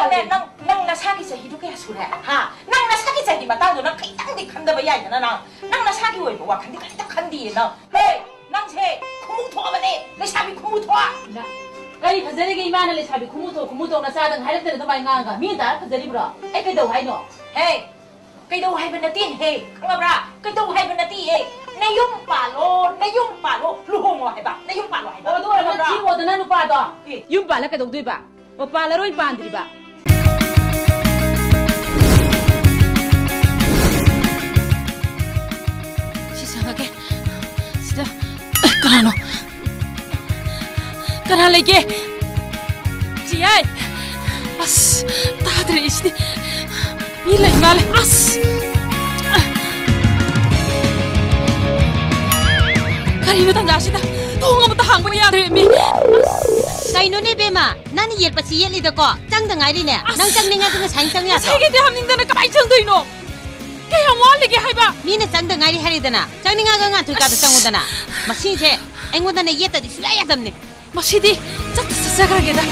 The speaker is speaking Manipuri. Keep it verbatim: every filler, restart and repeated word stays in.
ꯅꯪ, ꯅꯪ ꯅꯁꯥꯒꯤ ꯆꯍꯤꯗꯨ ꯀꯌꯥ ꯁꯨꯔꯦ? ꯍꯥ? ꯅꯪ ꯅꯁꯥꯒꯤ ꯆꯍꯤ ꯃꯇꯥꯡꯗꯣ ꯅꯪ ꯈꯤꯇꯪꯗꯤ ꯈꯟꯗꯕ ꯌꯥꯏꯗꯅ ꯅꯪ? ꯅꯪ ꯅꯁꯥꯒꯤ ꯑꯣꯏꯕ ꯋꯥꯈꯜꯗꯤ ꯈꯤꯇꯪ ꯈꯟꯗꯤꯌꯦ ꯅꯪ꯫ ꯍꯦ, ꯅꯪꯁꯦ ꯈꯨꯃꯨ ꯊꯣꯛꯑꯕꯅꯦ, ꯂꯩꯁꯥꯕꯤ ꯈꯨꯃꯨ ꯊꯣꯛ꯫ ꯏꯃꯥ, ꯀꯔꯤ ꯐꯖꯔꯤꯒꯦ ꯏꯃꯥꯅ ꯂꯩꯁꯥꯕꯤ ꯈꯨꯃꯨ ꯊꯣꯛ, ꯈꯨꯃꯨ ꯊꯣꯛ ꯅꯆꯥꯗꯪ ꯍꯥꯏꯔꯛꯇꯅ ꯑꯗꯨꯃꯥꯏꯅ ꯉꯥꯡꯉꯒ? ꯃꯤꯅ ꯇꯥꯔ ꯐꯖꯔꯤꯕ꯭ꯔꯣ? ꯑꯩ ꯀꯩꯗꯧ ꯍꯥꯏꯅꯣ? ꯍꯦ, ꯀꯩꯗꯧ ꯍꯥꯏꯕ ꯅꯠꯇꯦꯅꯦꯍꯦ, ꯈꯪꯉꯕ꯭ꯔꯥ? ꯀꯩꯗꯧ ꯍꯥꯏꯕ ꯅꯠꯇꯦꯍꯦ꯫ ꯅꯌꯨꯝ ꯄꯥꯜꯂꯣ, ꯅꯌꯨꯝ ꯄꯥꯜꯂꯣ, ꯂꯨꯍꯣꯡꯉꯣ ꯍꯥꯏꯕ, ꯅꯌꯨꯝ ꯄꯥꯜꯂꯣ ꯍꯥꯏꯕ, ꯑꯣ, ꯑꯗꯨ ꯑꯣꯏꯔꯒ ꯈꯪꯉꯕ꯭ꯔꯥ? ꯊꯤꯔꯣꯗꯅ ꯅꯨꯄꯥꯗꯣ꯫ ꯑꯦ꯫ ꯌꯨꯝ ꯄꯥꯜꯂ ꯀꯩꯗꯧꯗꯣꯏꯕ? ꯑꯣ, ꯄꯥꯜꯂꯔꯣꯏ, ꯄꯥꯟꯗ꯭ꯔꯤꯕ꯫ ꯁꯤ ꯆꯪꯉꯒꯦ꯫ ꯁꯤꯗ ꯀꯅꯥꯅꯣ? ꯀꯅꯥ ꯂꯩꯒꯦ? ꯆꯤꯌꯥꯏ! ꯑꯁ, ꯇꯥꯗ꯭ꯔꯦ ꯑꯩꯁꯤꯗꯤ꯫ ꯃꯤ ꯂꯩ ꯃꯥꯜꯂꯦ꯫ ꯑꯁ! ꯀꯔꯤꯅꯣ ꯇꯟꯖꯥꯁꯤꯗ? ꯊꯣꯡ ꯑꯃꯇ ꯍꯥꯡꯕ ꯌꯥꯗ꯭ꯔꯦ ꯃꯤ꯫ ꯑꯁ! ꯀꯩꯅꯣꯅꯦ ꯏꯕꯦꯝꯃ? ꯅꯪꯅ ꯌꯦꯠꯄꯁꯤ ꯌꯦꯠꯂꯤꯗꯀꯣ? ꯆꯪꯗ ꯉꯥꯏꯔꯤꯅꯦ꯫ ꯑꯁ! ꯅꯪ ꯆꯪꯅꯤꯡꯉꯗꯤ ꯉꯁꯥꯏꯅ ꯆꯪ ꯌꯥꯗ꯭ꯔꯣ? ꯉꯁꯥꯏꯒꯩꯗꯤ ꯍꯥꯞꯅꯤꯡꯗꯅ ꯀꯃꯥꯏ ꯆꯪꯗꯣꯏꯅꯣ? ꯀꯌꯥꯝ ꯋꯥꯠꯂꯤꯒꯦ ꯍꯥꯏꯕ? ꯃꯤꯅ ꯆꯪꯗ ꯉꯥꯏꯔꯤ ꯍꯥꯏꯔꯤꯗꯅ, ꯆꯪꯅꯤꯡꯉꯒ ꯉꯥꯟꯊꯣꯏ ꯀꯥꯗ ꯑꯁ! ꯆꯪꯉꯨꯗꯅ꯫ ꯃꯁꯤꯁꯦ ꯑꯩꯉꯣꯟꯗꯅꯦ ꯌꯦꯠꯇꯗꯤ ꯁꯨꯡꯌꯥ ꯌꯥꯗꯕꯅꯦ꯫ ꯃꯁꯤꯗꯤ ꯆꯠꯇ ꯆꯠꯆꯈ꯭ꯔꯒꯦꯗ꯫